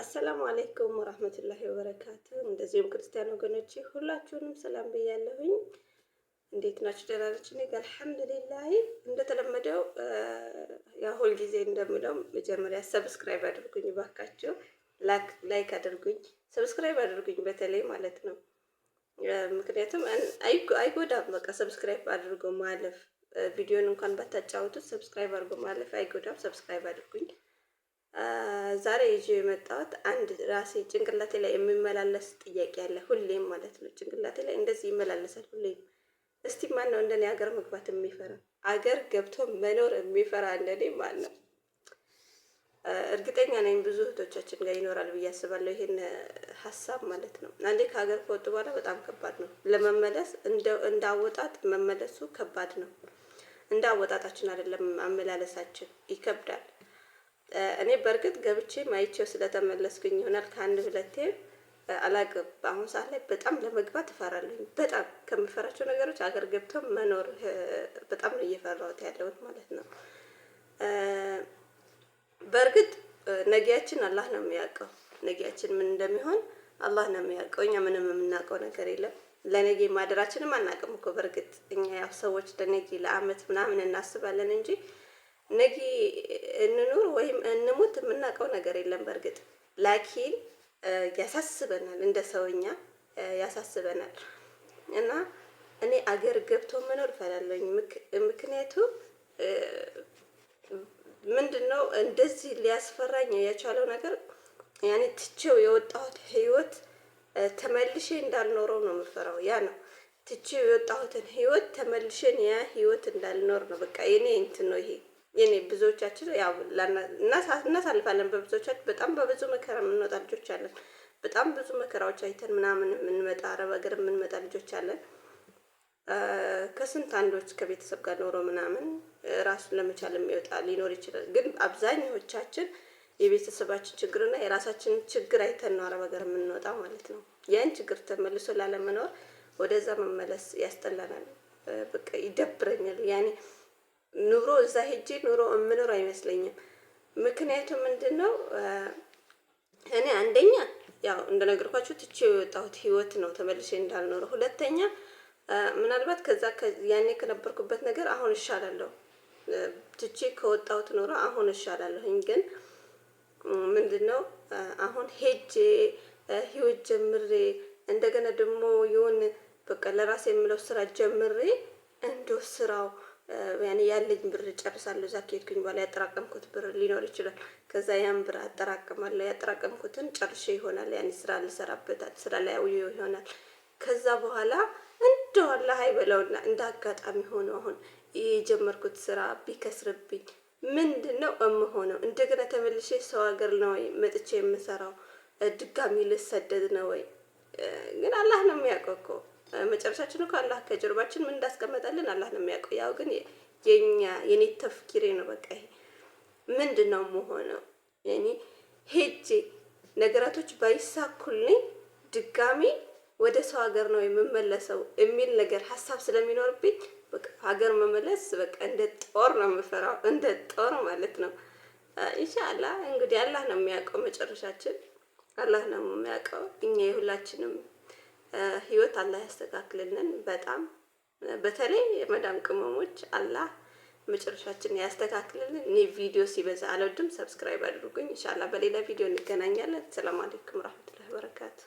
السلام عليكم ورحمة الله وبركاته። እንደዚሁም ክርስቲያን ወገኖቼ ሁላችሁንም ሰላም ብያለሁኝ። እንዴት ናችሁ? ደህና ናችሁ? እኔ ጋር الحمد لله። እንደተለመደው ያው ሁልጊዜ እንደምለው መጀመሪያ subscribe አድርጉኝ ባካችሁ፣ like አድርጉኝ፣ subscribe አድርጉኝ በተለይ ማለት ነው። ምክንያቱም አይጎዳም። በቃ subscribe አድርጎ ማለፍ፣ ቪዲዮን እንኳን ባታጫወቱት subscribe አድርጎ ማለፍ አይጎዳም። Subscribe አድርጉኝ። ዛሬ ይዤ የመጣሁት አንድ ራሴ ጭንቅላቴ ላይ የሚመላለስ ጥያቄ አለ፣ ሁሌም ማለት ነው። ጭንቅላቴ ላይ እንደዚህ ይመላለሳል ሁሌም። እስቲ ማን ነው እንደኔ ሀገር መግባት የሚፈራ? አገር ገብቶ መኖር የሚፈራ እንደኔ ማን ነው? እርግጠኛ ነኝ ብዙ እህቶቻችን ጋር ይኖራል ብዬ አስባለሁ፣ ይሄን ሀሳብ ማለት ነው። አንዴ ከሀገር ከወጡ በኋላ በጣም ከባድ ነው ለመመለስ። እንዳወጣጥ መመለሱ ከባድ ነው። እንደ አወጣጣችን አይደለም አመላለሳችን ይከብዳል። እኔ በእርግጥ ገብቼ አይቼው ስለተመለስኩኝ ይሆናል ከአንድ ሁለቴ አላቅም። በአሁኑ ሰዓት ላይ በጣም ለመግባት እፈራለሁኝ። በጣም ከምፈራቸው ነገሮች አገር ገብቶ መኖር በጣም ነው እየፈራሁት ያለሁት ማለት ነው። በእርግጥ ነጊያችን አላህ ነው የሚያውቀው። ነጊያችን ምን እንደሚሆን አላህ ነው የሚያውቀው። እኛ ምንም የምናውቀው ነገር የለም። ለነጌ ማደራችንም አናውቅም እኮ። በእርግጥ እኛ ያው ሰዎች ለነጌ ለአመት ምናምን እናስባለን እንጂ ነገ እንኑር ወይም እንሙት የምናውቀው ነገር የለም። በእርግጥ لكن ያሳስበናል፣ እንደ ሰውኛ ያሳስበናል። እና እኔ አገር ገብቶ መኖር እፈራለሁኝ። ምክንያቱም ምንድን ነው እንደዚህ ሊያስፈራኝ የቻለው ነገር፣ ያኔ ትቼው የወጣሁት ህይወት ተመልሼ እንዳልኖረው ነው የምፈራው። ያ ነው፣ ትቼው የወጣሁትን ህይወት ተመልሼን ያ ህይወት እንዳልኖር ነው። በቃ የኔ እንትን ነው ይሄ የኔ። ብዙዎቻችን ያው እናሳልፋለን። በብዙዎቻችን በጣም በብዙ መከራ የምንወጣ ልጆች አለን። በጣም ብዙ መከራዎች አይተን ምናምን የምንመጣ፣ አረብ ሀገር የምንመጣ ልጆች አለን። ከስንት አንዶች ከቤተሰብ ጋር ኖሮ ምናምን ራሱን ለመቻል የሚወጣ ሊኖር ይችላል። ግን አብዛኛዎቻችን የቤተሰባችን ችግርና የራሳችን ችግር አይተን ነው አረብ ሀገር የምንወጣው ማለት ነው። ያን ችግር ተመልሶ ላለመኖር ወደዛ መመለስ ያስጠላናል። በቃ ይደብረኛል። ያኔ ኑሮ እዛ ሄጄ ኑሮ የምኖር አይመስለኝም። ምክንያቱም ምንድን ነው፣ እኔ አንደኛ ያው እንደነገርኳችሁ ትቼው የወጣሁት ህይወት ነው ተመልሼ እንዳልኖረ። ሁለተኛ ምናልባት ከዛ ያኔ ከነበርኩበት ነገር አሁን እሻላለሁ። ትቼ ከወጣሁት ኑሮ አሁን እሻላለሁኝ። ግን ምንድን ነው፣ አሁን ሄጄ ህይወት ጀምሬ እንደገና ደግሞ የሆነ በቃ ለራሴ የምለው ስራ ጀምሬ እንደው ስራው ያኔ ያለኝ ብር ጨርሳለሁ። እዛ ከሄድኩኝ በኋላ ያጠራቀምኩት ብር ሊኖር ይችላል። ከዛ ያን ብር አጠራቅማለሁ። ያጠራቀምኩትን ጨርሼ ይሆናል ያኔ ስራ ልሰራበት ስራ ላይ አውዬው ይሆናል። ከዛ በኋላ እንደው አላህ አይበለውና እንደ አጋጣሚ ሆኖ አሁን የጀመርኩት ስራ ቢከስርብኝ ምንድን ነው እምሆነው? እንደገና ተመልሼ ሰው ሀገር ነው ወይ መጥቼ የምሰራው? ድጋሚ ልሰደድ ነው ወይ? ግን አላህ ነው የሚያውቀው እኮ መጨረሻችን እኮ። አላህ ከጀርባችን ምን እንዳስቀመጠልን አላህ ነው የሚያውቀው። ያው ግን የኛ የኔ ተፍኪሬ ነው፣ በቃ ይሄ ምንድን ነው የምሆነው? ያኔ ሄጄ ነገራቶች ባይሳኩልኝ ድጋሚ ወደ ሰው ሀገር ነው የምመለሰው የሚል ነገር ሀሳብ ስለሚኖርብኝ በቃ ሀገር መመለስ በቃ እንደ ጦር ነው የምፈራው፣ እንደ ጦር ማለት ነው። ኢንሻአላህ እንግዲህ አላህ ነው የሚያውቀው መጨረሻችን፣ አላህ ነው የሚያውቀው። እኛ የሁላችንም ህይወት አላህ ያስተካክልልን። በጣም በተለይ የመዳም ቅመሞች አላህ መጨረሻችን ያስተካክልልን። እኔ ቪዲዮ ሲበዛ አልወድም። Subscribe አድርጉኝ። ኢንሻአላህ በሌላ ቪዲዮ እንገናኛለን። سلام عليكم ورحمة الله وبركاته።